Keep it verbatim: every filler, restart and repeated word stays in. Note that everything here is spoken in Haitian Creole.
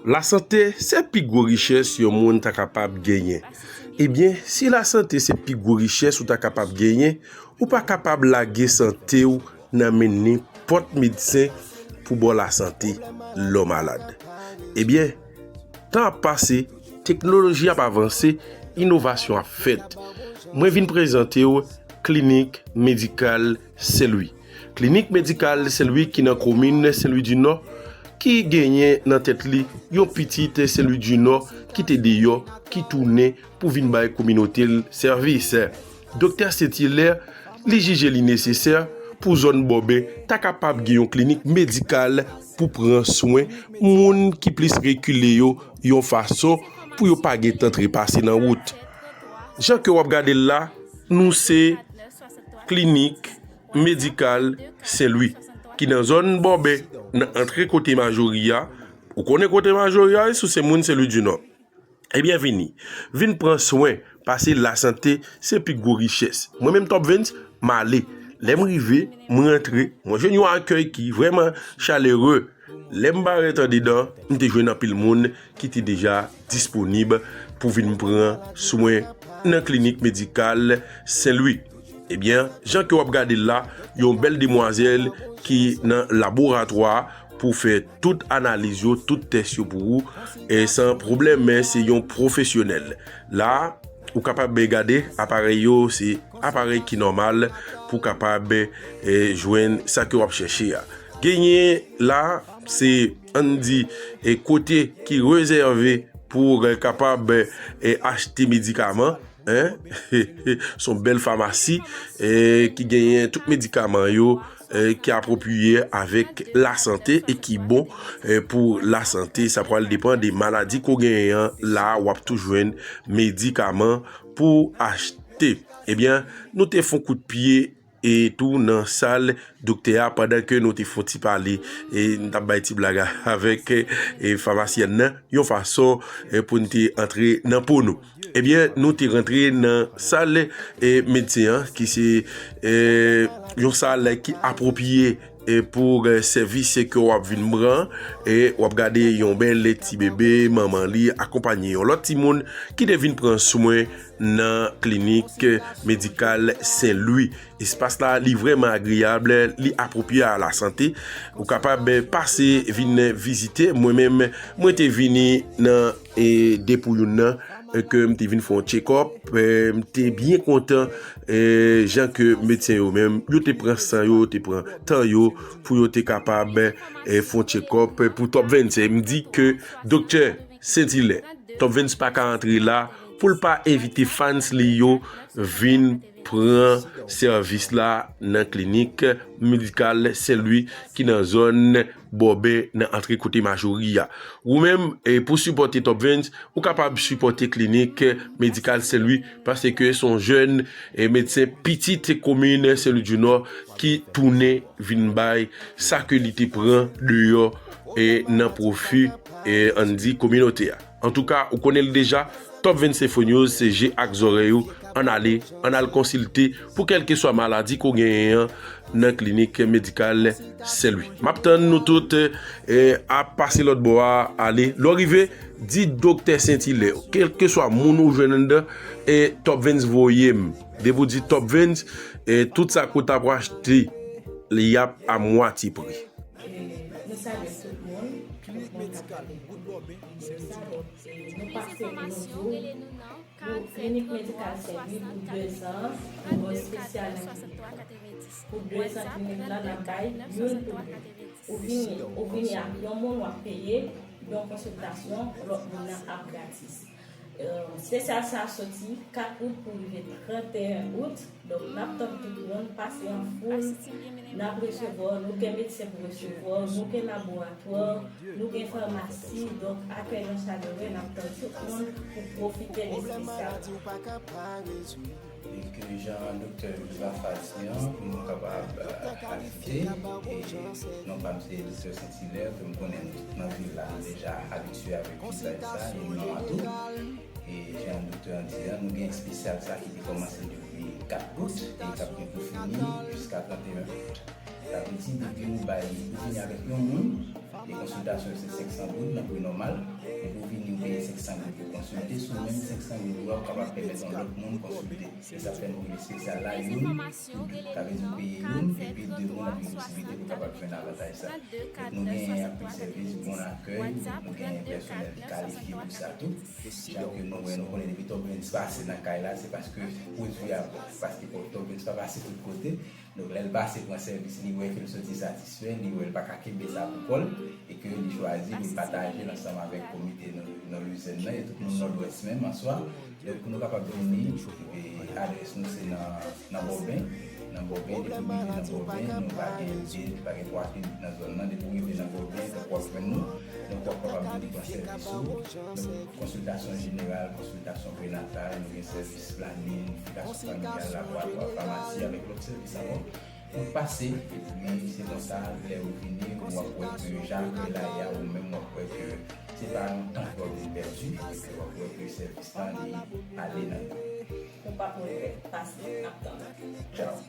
Lasante se pi gwo richès yon moun ta kapab genyen. Ebyen, si lasante se pi gwo richès ou ta kapab genyen, ou pa kapab lage sante w nan men nenpòt medsen pou ba w lasante lè w malad. Ebyen, tan ap pase, teknoloji ap avanse, inovasyon ap fèt. Mwen vin prezante w Klinik Medikal Sen Lwi. Klinik Medikal Sen Lwi ki nan komin Sen Lwi di Nò, ki genyen nan tèt li yon pitit Sen Lwi di Nò ki te deyò, ki tounen pou vin bay kominote l sèvis. Doktè Saint-Hilaire, li jije li nesesè pou zòn Bòben ta kapab gen yon klinik medikal pou pran swen moun ki plis rekile yo, yon fason pou yo pa gen tan trepase nan wout. Jan ke w ap gade l la, nou se Klinik Medikal Sen Lwi, ki nan zòn Bòben, nan antre kote Majori a. Ou konnen kote Majori a, si w se moun Sen Lwi di Nò. Ebyen, vini. Vin pran swen, pase lasante se pi gwo richès. Mwen menm, Top Vens, m ale. Lè m rive, m rantre, mwen jwenn yon akèy ki vrèman chalere. Lè m parèt andedan, m te jwenn anpil moun ki te deja disponib pou vin pran swen nan Klinik Medikal Sen Lwi. Ebyen, jan ke w ap gade l la, yon bèl demwazèl ki nan laboratwa pou fè tout analiz yo, tout tès yo pou ou, e san pwoblèm, men se yon pwofesyonèl. La, ou kapab gade aparèy yo, se aparèy ki nòmal pou kapab, e, jwenn sa ke w ap chèche a. Genyen la, se, ann di, e, kote ki rezève pou, e, kapab, e, achte medikaman, en. Se yon bèl famasi, e, ki genyen tout medikaman yo, e, ki apwopriye avèk lasante e ki bon, e, pou lasante. Sa pral depann de maladi ke w genyen an. La, w ap tou jwenn medikaman pou achte. Ebyen, nou te fè yon kout pye e tou nan sal doktè a, pandan ke nou te fè yon ti pale, e n t ap bay ti blag avèk, e, famasyèn nan, yon fason, e, pou n te antre nan po nou. Ebyen, nou te rantre nan sal, e, medsen an, ki se, e, yon sal ki apwopriye, e, pou, e, sèvis ke w ap vin pran, e w ap gade yon bèl ti bebe, manman li akonpanye yon lòt timoun ki te vin pran swen nan Klinik Medikal Sen Lwi. Espas la, li vrèman agreyab, li apwopriye a lasante. Ou kapab pase vin vizite. Mwen menm, mwen te vini nan, e, de pou youn nan, e, ke m te vin fè yon check-up, e, m te byen kontan, e, jan ke medsen yo menm, yo te pran san yo, yo te pran tan yo pou yo te kapab, e, fè yon check-up pou Top Vens. E m di ke doktè Saint-Hilaire, Top Vens pa ka antre la pou l pa envite fans li yo vin pran sèvis la nan Klinik Medikal Sen Lwi ki nan zòn Bòben nan antre kote Majori a. Ou menm, e, pou sipòte Top Vens, ou kapab sipòte Klinik Medikal Sen Lwi paske se yon jèn, e, medsen pitit komin Sen Lwi di Nò ki tounen vin bay sa ke li te pran deyò, e, nan pwofi, e, ann di, kominote a. Antouka, ou konnen l deja, Top Vens Info News, se je ak zòrèy ou. Ann ale, ann al konsilte pou kèlkeswa maladi ke w genyen an nan Klinik Medikal Sen Lwi. M ap tann nou tout, e, ap pase lòt bò a, ale. Lè w rive, di doktè Saint-Hilaire, kèlkeswa moun ou jwenn anndan, e, Top Vens voye m. Depi w di Top Vens, e, tout sa ke w ta pral achte, li ap a mwatye pri. E, nou salye tout moun, tout moun k ap gade. Nou salye, e, nou pase pou nou di w, pou Klinik Medikal Sen Lwi pou dezan, nou gen yon espesyal nan klinik la. Pou dezan klinik la, n ap bay youn pou de. Ou vini, ou vini ak yon moun, w ap peye yon konsiltasyon, lòt moun nan ap gratis. E, espesyal sa a soti kat out pou rive trannteyen out. Donk, n ap tann tout moun pase an foul. N ap resevwa w, nou gen medsen pou resevwa w, nou gen laboratwa, nou gen famasi. Donk, akèy nou chalere, n ap tann tout moun pou pwofite de espesyal. E ke jan doktè Lafazi an, pou nou kapab, e, ajoute, e non pa m se doktè Saint-Hilaire, ke m konnen nou tout nan vil la, nou deja abitye avèk visaj sa, e non a tou. E jan doktè an di an, nou gen espesyal sa ki te kòmanse depi kat out, e k ap gen pou fini jiska trannteyen out. Sa vle di, depi nou bay, nou vini avèk yon moun, E konsiltasyon se senk san goud nan pri nòmal. Epi ou vini, ou peye senk san goud pou konsilte. Sou menm senk san goud ou a, ou kapab pèmèt yon lòt moun konsilte. E sa fè nou gen espesyal la, youn sa vle di ou peye youn, epi de moun ap gen posiblite pou kapab jwenn avantaj sa. Donk, nou gen anpil sèvis, bon akèy, nou gen pèsonèl ki kalifye pou sa tou. Jan ke nou wè, nou konnen depi Top Vens pase nan kay la, se paske pwodui a bon, paske Top Vens pa pase tout kote. Donk, lè l pase pran sèvis, li wè ke l soti satisfè, li wè l pa ka kenbe sa pou kò l, e ke li chwazi pou l pataje l ansanm avèk komite nan, nan Lizèn nan, e tout moun Nòdwès menm an swa. Donk, pou nou kapab vini, e, adrès nou se nan, nan Bòben. Nan Bòben, depi w rive nan Bòben, nou pa gen de, pa gen twa klinik nan zòn nan. Depi w rive nan Bòben, donk w ap jwenn nou. Donk, w ap kapab vini pran sèvis ou. Donk, konsiltasyon jeneral, konsiltasyon prenatal, nou gen sèvis planin, planifikasyon familyal, laboratwa, famasi, avèk lòt sèvis ankò. Ou pase, epi se konsa, lè ou vini, w ap wè ke jan ke l ye a, ou menm w ap wè ke se pa yon tan ke w ap vin pèdi, epi w ap wè ke sèvis la, li ale nan men w. Ou p ap regrèt, pase, n ap tann ou. Tchaw.